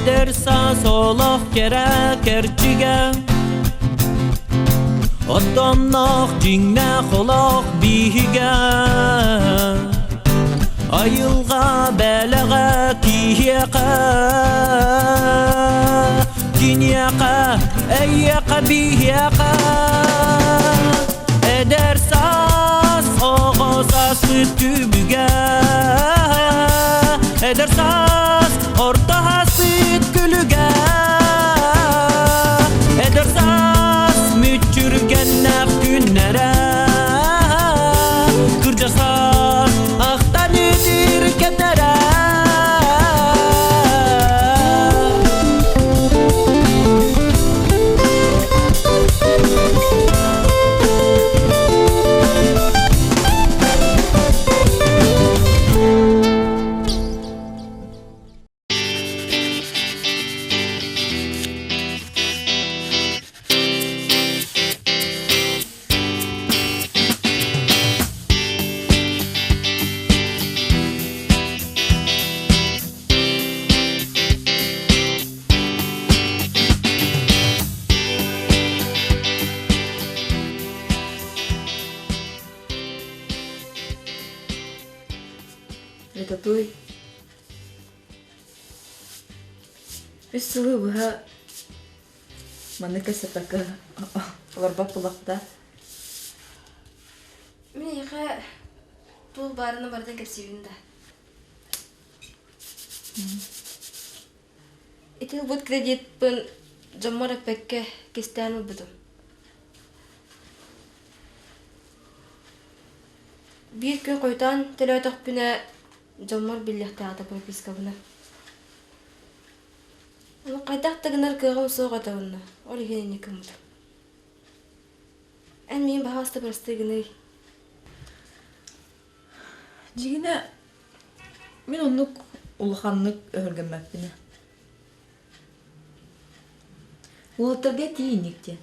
Эдэр саас олох кэрэ кэрчигэ Оттомноох дьиҥнээх олох биһигэ Айылҕа бэлэҕэ киһиэхэ Киниэхэ, эйиэхэ, биһиэхэ Эдэр саас оҕо сааспыт түбүгэ Эдэр саас орто ааспыт күлүгэ Эдэр саас мүччүргэннээх күннэрэ Кырдьар саас ахтан үтүр кэмнэрэ Это той Үс сылы быһа маннык кэпсэппэккэ олорбот буоллахпыта. Мин эйиэхэ туох баарына барытын кэпсиибин да. Ити ылбыт кредитпын дьоммор эппэккэ кистээн ылбытым. Биир күн хойутаан төлөөтөхпүнэ, дьоммор биллиэхтээх этэ пропискабынан. Ону хайдах да гынар кыаҕым суох этэ онно, ол иһин инник гыммытым. Эн миигин баһаалыста бырастыы гыныый. Дьиҥинэ, мин оннук улаханнык өһүргэммэппин ээ. Уолаттарга этии инник диэн.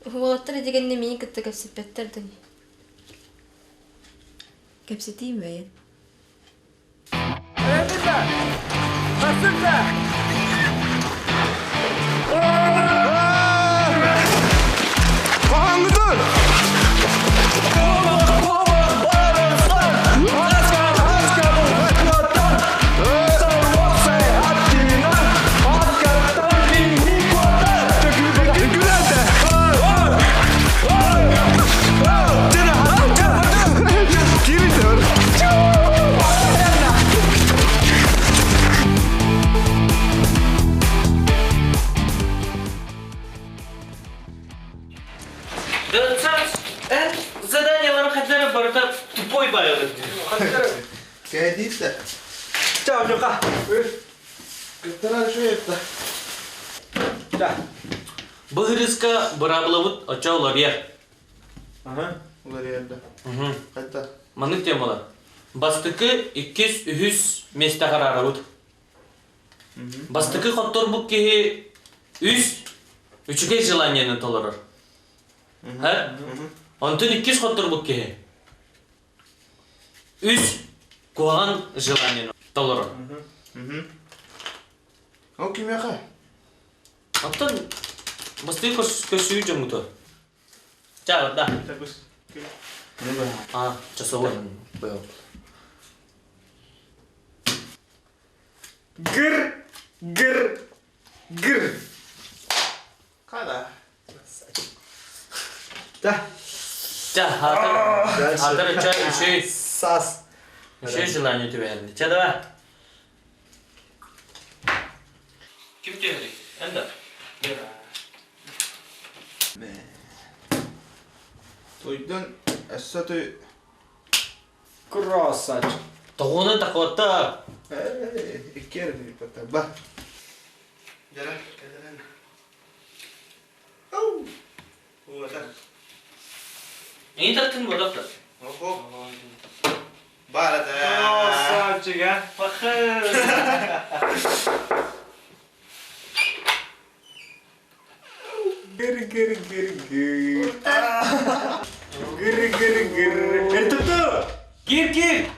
Уолаттар итигэннэ миигин кытта кэпсэппэттэр да ини. Кэпсэтиим бэйэн. Эн заданияларын хаддара барыта тупой байылыр. Кэдиитэ. Чао, Жука. Кыттара шуетта. Да. Быһырыска быраабылабыт оччо уларыйар. Ага, уларыйар да. Хайта? Маннык темалар. Бастакы, иккис, үһүс миэстэ хараарабыт. Бастакы хотторбут киһи үс үчүгэй желаниены толорор. Онтон иккис хотторбут киһи үс куһаҕан желаниены толорор. Ол кимиэхэ? Оттон бастыы көссүү дьоммуту. Ча, да. А, часовой. Был. Гыр, гыр, гыр. Када. Да. Ча, хатыр. Хатыр, ча, үшүй. Сас. Үшүй желание түбәһинди. Ча, давай. Ким түһэрий? Эн да. Тойдон өссө той Красавчик. Тоҕуну такота. Иккиэр ба. Дьара, кэлэрэн. Ау! Уота. Эйин тартын бодохтор. Охо. Барата. Красавчик, а? Пахы. Гыр гыр гыр гыр. Гыр гыр гыр. Эртуту! Кир кир!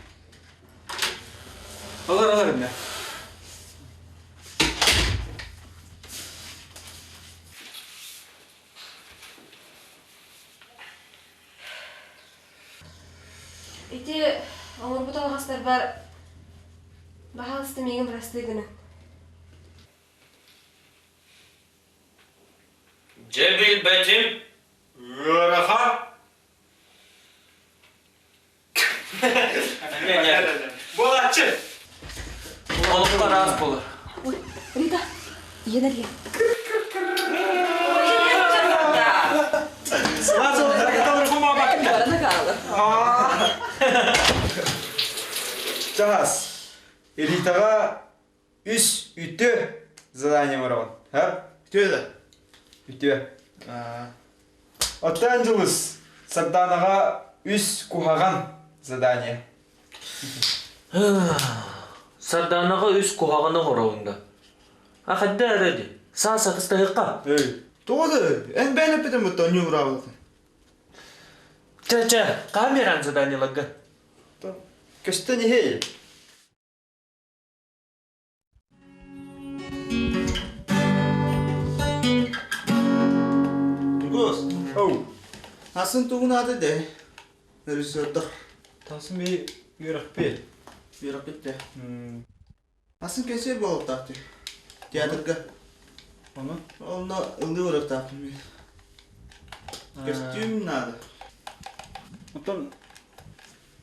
Ити оҥорбут алҕастарбар баһаалыста миигин бырастыы гыныҥ. Дьэ билбэтим. Ыарахан. Буолааччы. Олоххо араас буолар. Ой, Рита, ийэн эрийэ. Чаас. Ритаҕа үс үтүө задание оҥороҕун. Һа? Үтүө да? Үтүө. Оттон Дьулус, Сардаанаҕа үс куһаҕан задание. Сардаанаҕа үс куһаҕаны оҥороҕун да. А хайда эрэ дии. Саас атастаһыахха. Эй. Тоҕо да эн бэйэн эппитин бутта ньуурабылатын. Чэ-чэ, хаһан биэрэн заданиеларга? Көстөн иһэй. Тугус. Оу. Асын тугун ааты де. Режиссердах. Тасым би үөрэхпи. Үөрэхпит де. Асын кэнсиэр буолуохтаах дии. Театрга. Ону? Онно ыллыы барыахтаахпын мин. Көстүүм наада. Оттон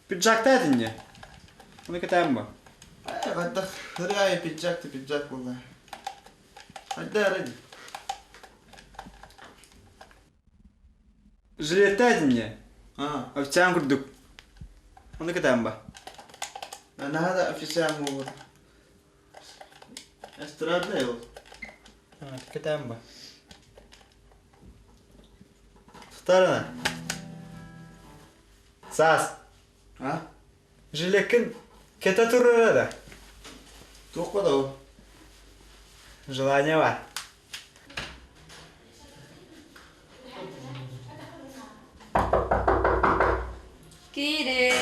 пиджактаа этинньэ. Ону кэтээн бу. Ээ, хайдах ырыа аайы пиджак да пиджак буолла. Хайда эрэ дии. Жилеттээ этинньэ. Аа. Официант курдук. Ону кэтээн ба. Наһаа да официант буолбут. Эстрадный ол. Кэтээн ба. Тутарына. Саас. А? Жилеккин кэтэ турара да? Туохха да ол? Желание бар. Киирин.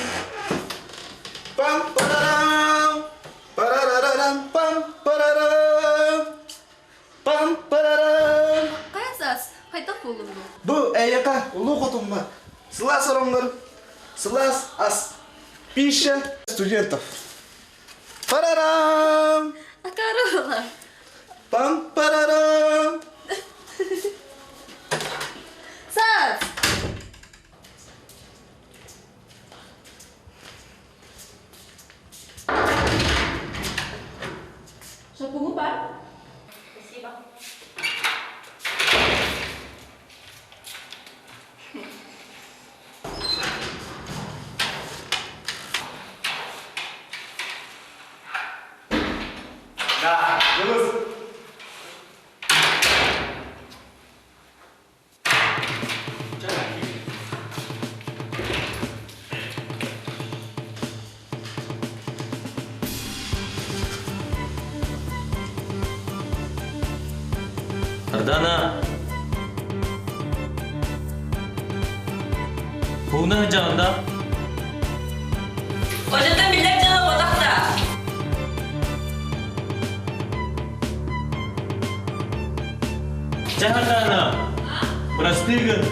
Пам парарам, парарарам, пам парарам, пам парарам. Хайа саас, хайдах буоллуҥ бу? Бу эйиэхэ улуу хотуммар сылаас ороҥҥор сылаас ас пища студентов. Парарам! Акаары Пам парарам! Саас! Шапугу бар? Спасибо. Да, Дьулус. Ардана. Пууна сылдьаҕын да? Ожата биллэр дьоно буотахта. Чэ, Ардана, бырастыы гын.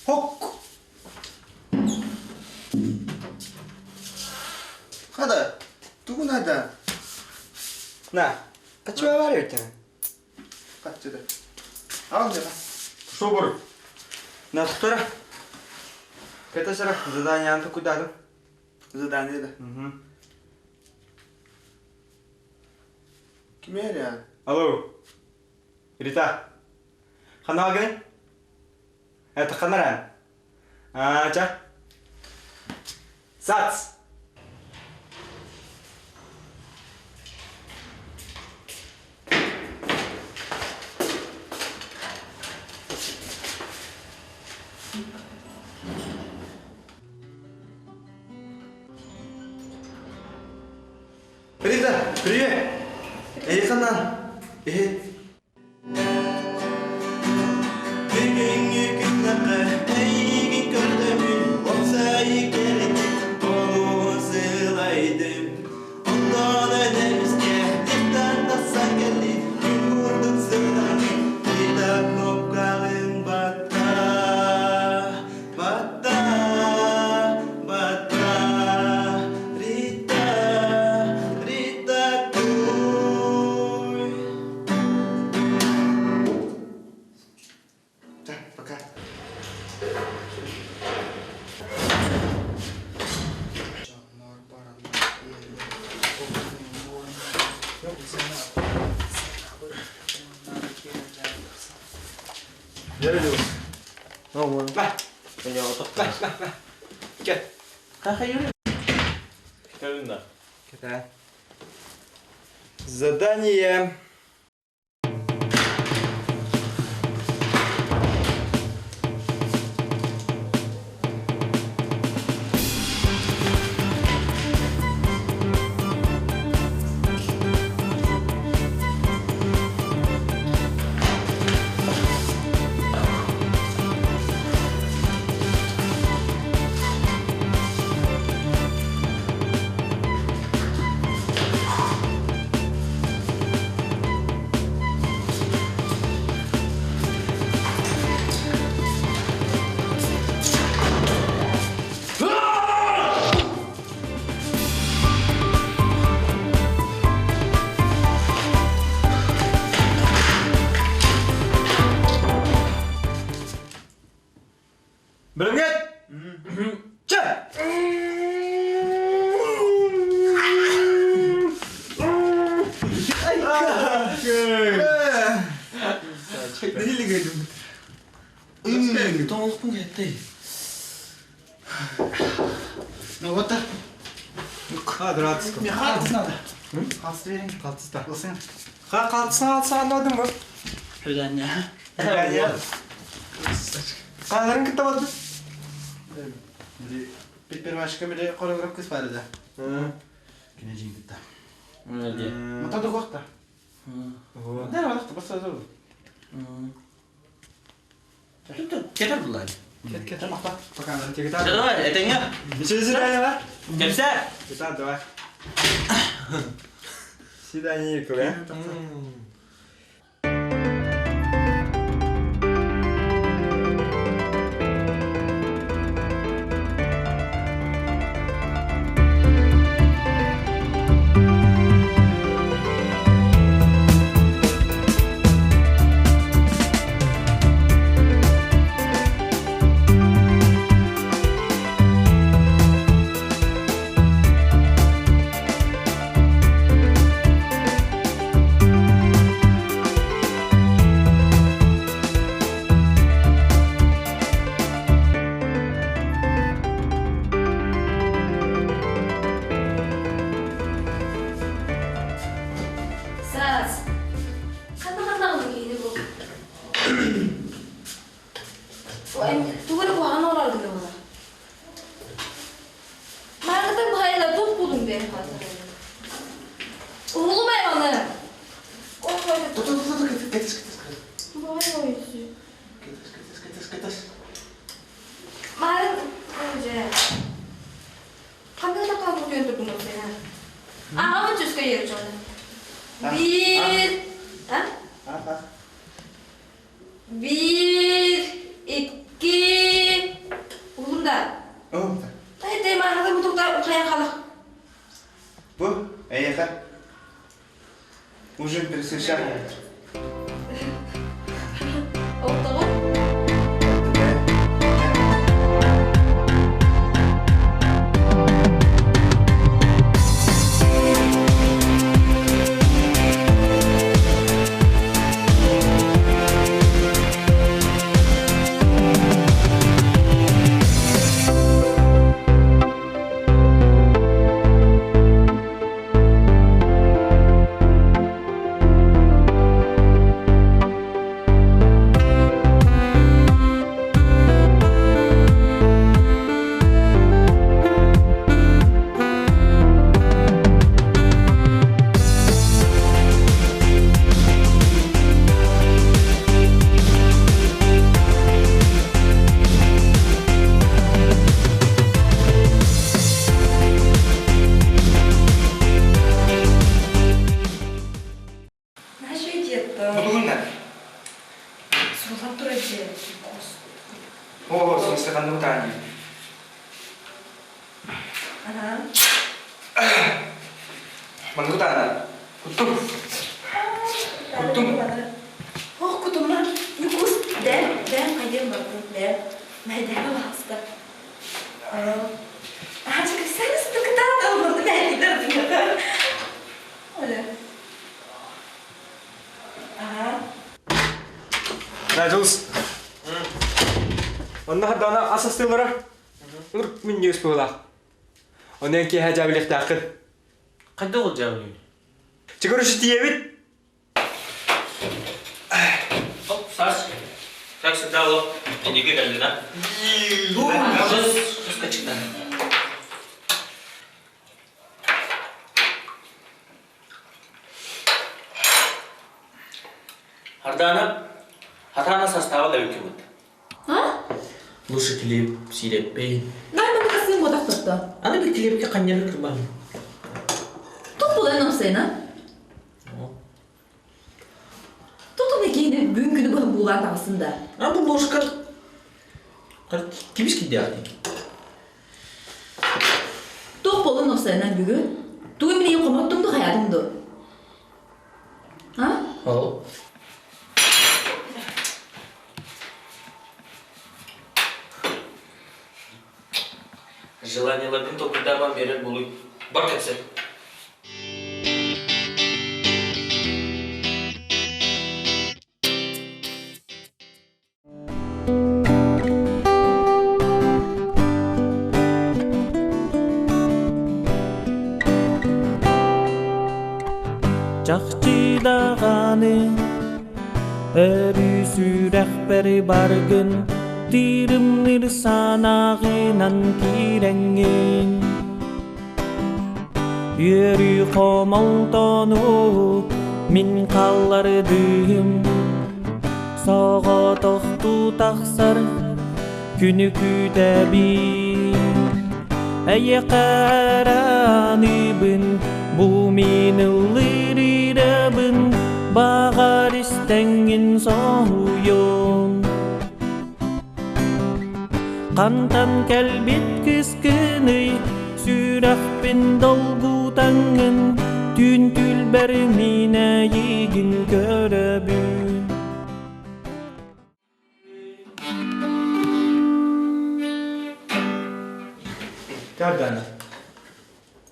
Hok. Хада, тугу надо? На, качуа бар ертең. Каччыда. Ал дела. Шобур. На туттара. Кэтэ задание кудадым. Задание да. Угу. Кимерия. Алло. Рита. Ханагын? Это ханаран. А, ча. Сац. Рита, привет. Эй, ханан. Эй. Задание. Бөлүҥҥэт! Чэ! Тоҥолохпун кэттей. Ну вот так. Квадратском. Мне халтыс надо. Халтыс берин. Қалтыста. Ылсын. Ха қалтысына алтысына анладың ба? Хүләнне. Қаларын кітті барды? Первашка бile хореограф кыз бар иде. Кине жиңдитта. Матады кокта. Да, вакыт баста. Кетер булар. Кет, кет. Пока. Давай, этеңе. Свидание бар? Кепсе. Кет, давай. Свидание, Коля. Саас. Ханна-ханна киһини бу. Тугу эрэ куһаҕан оҥорор гына буолар. Мааргыта быһайла туох буолуҥ бэйэм хаатар. Уһулумай аны. Тут, тут, тут, кетес, кетес, кетес. Бай ойсу. Кетес, кетес, кетес, кетес. Марын дьэ. Ханна такаан утуйан турдуҥ сена. Аҕабын чөскө ерчоны. Биир. А? Ага. Биир, икки. Уһулум да. О, Ай, дэ мааргыта бутукта ухайан халах. Бу, эйэхэ. Ужин пересвещали. Оттоҕу. Наша дето. Будугунна. Сулан турар дьиэ. О, смысле, қандай утан Ага. Манны утан. Куттум. Куттум. Ох, кутумна. Нукус. Дәм, дәм қайден бардым. Дәм. Мәйдәме басты. Ачык сен стыкта алмады. Мәйдәр. Оля. Дьулус. Онно хардана ас астыылара. Ыр минньигэс быһыылаах. Онон эн киэһэ дьаабылыахтааххын. Хайдах ол дьаабылыыр? Чэ, короче, тиийэбит. Оп, Саш. Как всегда, лох. Инники кэллин, а? Сус, сус Хардана, хатана состава да үкүбүт. А? Лучше килип сирэппей. Най маны кысын бодақ тұтты. Аны bir килипке каннеры кырбан. Тук булан осайна. Туту некейini бүгін күні бұны булан тағысында. А бу ложка кибис кидде Тук болун осайна бүгін. Туй мені қоматтымды хаятымды. А? Ол. Желаниялардың толқындарман берер болуй. Бар кәпсі. Чахчыдағаны өрүү сүрэхпэр баргын тыырымныр санааҕынан киирэҥҥин Үөрүү хомолтону мин халлардым Соҕотохтуу тахсар күнү күүтэбин Эйэхэ бу мин ыллыырыбын Баҕар истэҥҥин соһуйуом Хантан кэлбит кыскыный сүрэхпин долгутаҥҥын Түүн түлбэр мин эйигин көрөбүн Кардана.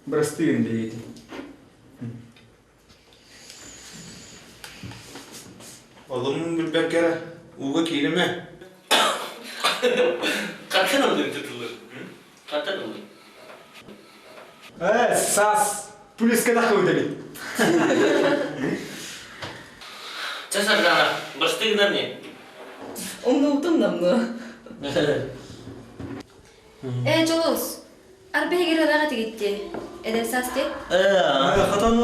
Бырастыгын бэйэтин. Олым билбэккэ ууга кииримэ. Қаттан алдың tutulur? Қаттан алдың? Э, сас. Пулиска тахы өтәбит. Чэ, Сардана, бырастыгынан не? Умнутум намны. Э, Дьулус, арбэһигэр ылаҕа тигитти. Эдэр саас ти? Э, Хатан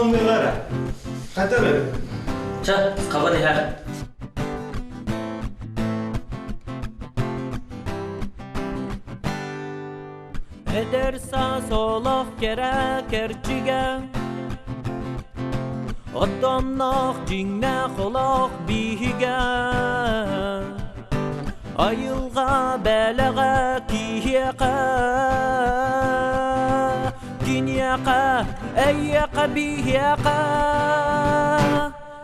Хатан Чэ, қабан иһэ. Эдэр саас олох кэрэ кэрчигэ Оттонноох дьиҥнээх олох биһигэ Айылҕа бэлэҕэ киһиэхэ Киниэхэ эйиэхэ биһиэхэ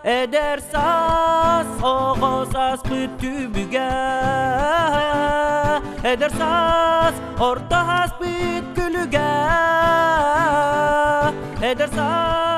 Эдэр саас оҕо сааспыт түбүгэ Эдэр саас орто ааспыт күлүгэ Эдэр саас